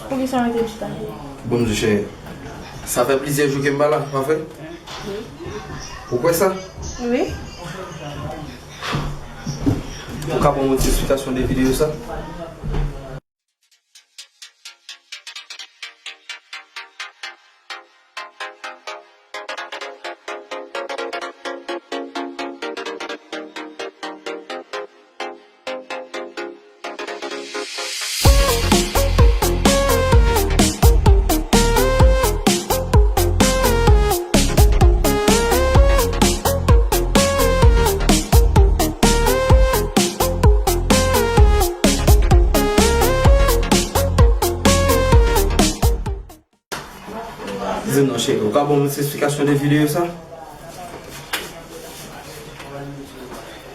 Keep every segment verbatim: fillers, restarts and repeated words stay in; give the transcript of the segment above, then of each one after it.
Poukisa w rete chita? Bon, m di cheri, sa fè plizyè jou ke m pa la, pa vre? Wi. Ou kwè sa? Wi. Ou ka ban mwen ti esplikasyon de videyo sa? Di m non, cheri, ou ka ban m yon ti esplikasyon de videyo sa?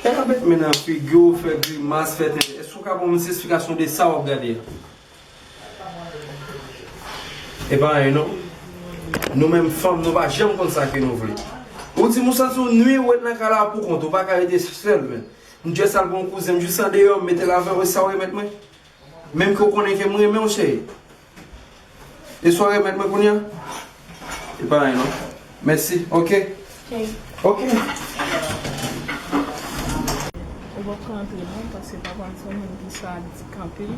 Fè la met men nan figi w, fè grimas, fè tenten. Èske ou ka ban m yon ti esplikasyon de sa w ap gade a? E pa anyen non. Nou menm fanm, nou pa janm konn sa ke nou vle. Ou di m ou santi w nwi, ou ret nan kay la pou kont ou, ou pa ka rete sèl menm. M just al gon kouzen m jis andeyò, m mete l avè w, e sa w remèt mwen? Menm ke w konnen ke m renmen w, cheri. E sa w remèt mwen kounye a? E pa anyen non. Mèsi, ok? Ok. Ok. Ou p ap ka antre non, paske papa m se yon moun ki sadik anpil.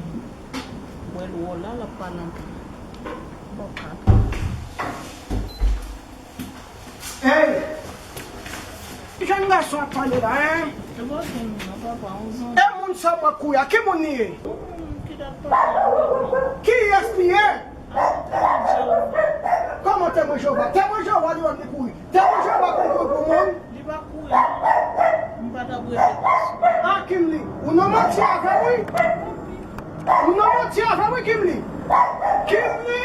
Wè l wè w la, l ap pale anpil. Ou p ap ka antre. Hey! Ki jèn gason ap pale la, en? E pa jèn non, papa, on zanmi. E moun sa w ap kouri a, ki moun li ye? Yon moun ki t ap pale avè w. Kiyès li ye? A, Temwen Jewova. Kòman Temwen Jewova? Temwen Jewova li wè m li kouri. Temwen Jewova konn kouri pou moun? Li pa kouri non. M pa t ap rele pastè. A, Kimli, ou nan manti avè m, wi. Ou nan manti avè m, wi, Kimli. Kimli!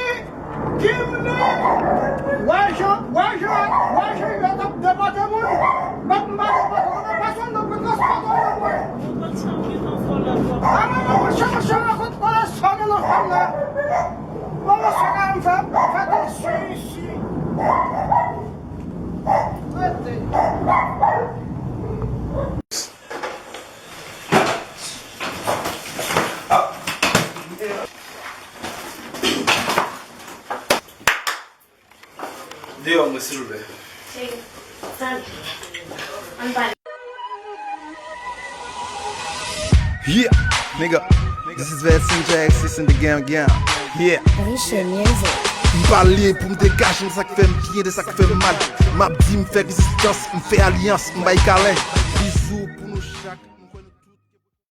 Kimli! Wè jan, wè jan, wè jan yo t ap depòte moun. Mèt m pa depòte w nan pèsonn, nan pèsonn, pèsonn nan mwen. Ou konn sa m gentan fè w la, papa? A, mwen, mwen, mwen, chè, chè, mwen, kote, kote sa gen nan fanm nan? Mwen, mwen, sa ka m fè, fè de swi, swi. Rete. Deyò mwen, silvouplè. Cheri, tande. Ann pale. Yeah, nigga. This is Versace Jackson in the game, game. Yeah. Riche Music. M pale pou m degaje m, sa k fè m byen, de sa k fè m mal. M ap di m fè rezistans, m fè alyans, m bay kalen. Bizou pou nou chak.